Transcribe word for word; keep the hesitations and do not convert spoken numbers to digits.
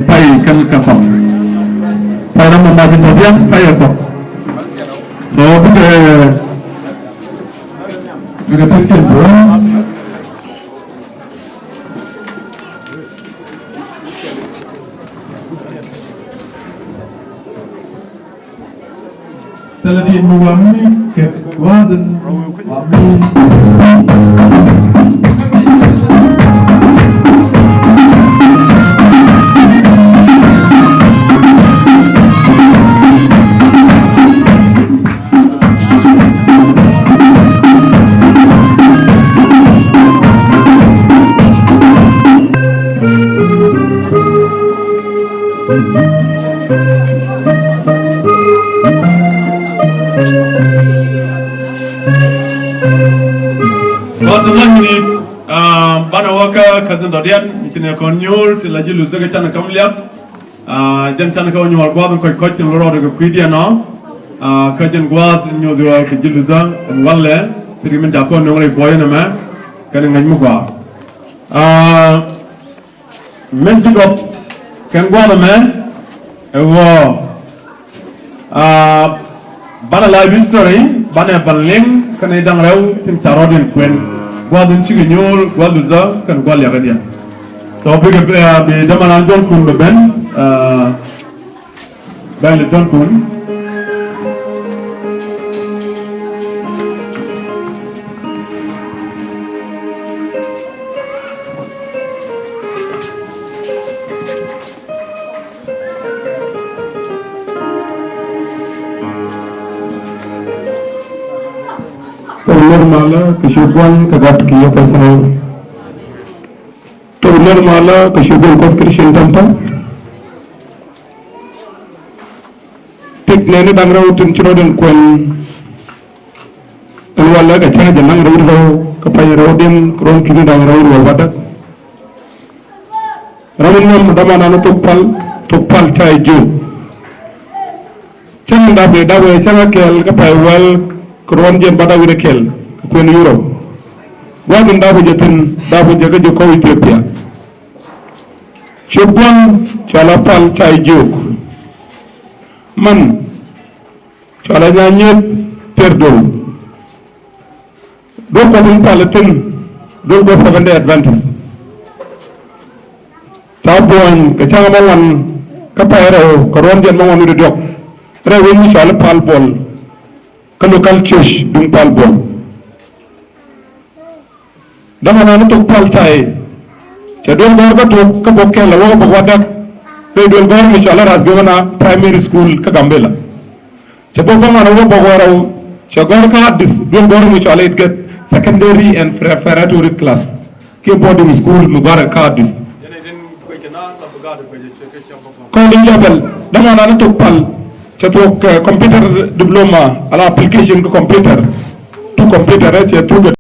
Pay kɛn kɛ kɔk. Pay ram mɔ ma jin dɔ̱diɛn pay kɛ kɔk. So bikɛ bikɛ pay kɛn bro. Thilɛ diit mi wami kɛ gua̱a̱th in wami. Kɔn ti lɔc ni, ah, banɛ wä kä Kasin Dɔdiɛn, ci nɛ kɔn nyuur ti la ji̱ luthä kä canɛ kam liak. Ah, jɛn canɛ kä wä nyuɔr gua̱a̱th in kɔc kɔc ci ni rɔɔdɛ kɛ kui̱diɛn ɔ. Ah, kä jɛn gua̱a̱th in nyuɔth yɔɔ kɛ ji̱ luthä in walɛ ti ri min ca kɔn nöŋ rɛy buɔyä nɛmɛ kɛn ŋäc mi gɔaa. Ah, Min ci gɔp kɛn gua̱a̱th ɛmɛ ɛ ɣöö, ah, banɛ live history, banɛ ban liŋ kɛn i̱ da̱ŋ rɛw tin ca rɔ̱diɛn kuɛn. Gua̱a̱th in cikɛ nyuur, gua̱a̱th luthä kɛn gua̱a̱th liakädiɛn. So bikɛ, ah, bi dämanan Jɔ̱ɔ̱nkun bɛ ben, ah, Bɛ̈ny Jɔ̱ɔ̱nkun. Thok Lor Malä kɛ Cuɔp Gua̱n kɛ Gat kɛ Yɔp Pɛsɛl. Thok Lor Malä kɛ Cuɔp Gua̱n Kuɔth Christian Center. Pik nɛni da̱ŋ rɛw tin ci rɔ̱diɛn kuɛn. Ɛn walɛ kɛ cäŋ jɛ naŋ rɛw rɛw kɛ pɛny rɛwdiɛn kɛ ruɔ̱n ki̱ni da̱ŋ rɛw ruɔ̱l wadäk. Ram in nɔm dämanan Thok Pal, Thok Pal ca jiök. Cäŋ in dap i̱ dap i̱ cäŋ a kɛɛl kä pay wäl kɛ ruɔ̱n jiɛn bädäk wi̱cdɛ kɛl kɛ kuën Yurop. Gua̱a̱th in dap i̱ jɛ thi̱n dap i̱ jɛ kä jɛ kɔw Ithiopia. Cuɔp Gua̱n cɔal a Pal ca jiök. Man cɔal a Nyanyieth Thierdol. Duɔ̱k Kuɔth in pal thi̱n, duɔ̱k Kuɔth Seventh Day Adventist. Ca buɔ̱ny kɛ cäŋ ma ŋuan kä pay rɛw kɛ ruɔ̱n jiɛn ma ŋuan wi̱cdɛ diɔ̱k. Rɛw wi̱c mi cɔal i̱ Pal Buɔl kä local church duŋ Pal Buɔl. Dämanan Thok Pal ca i̱ cɛ duel gɔ̱r kä tuɔk kä bok kɛl a wä kä bok wadäk. Rɛy duel gɔ̱r mi cɔal i̱ Ras Gɔbɛna Primary School kä Gambela. Cɛ bok bä ŋuan a wä bok wä rɛw cɛ gɔ̱r kä Addis duel gɔ̱r mi cɔal i̱ Itgät Secondary and Preparatory Class kiɛ boarding school mi gɔ̱a̱r kä Addis. Kɔn in jabɛl dämanan Thok Pal cɛ tuɔk, eh, computer diploma ala application kä computer. Tu computer, eh, cɛ tuɔk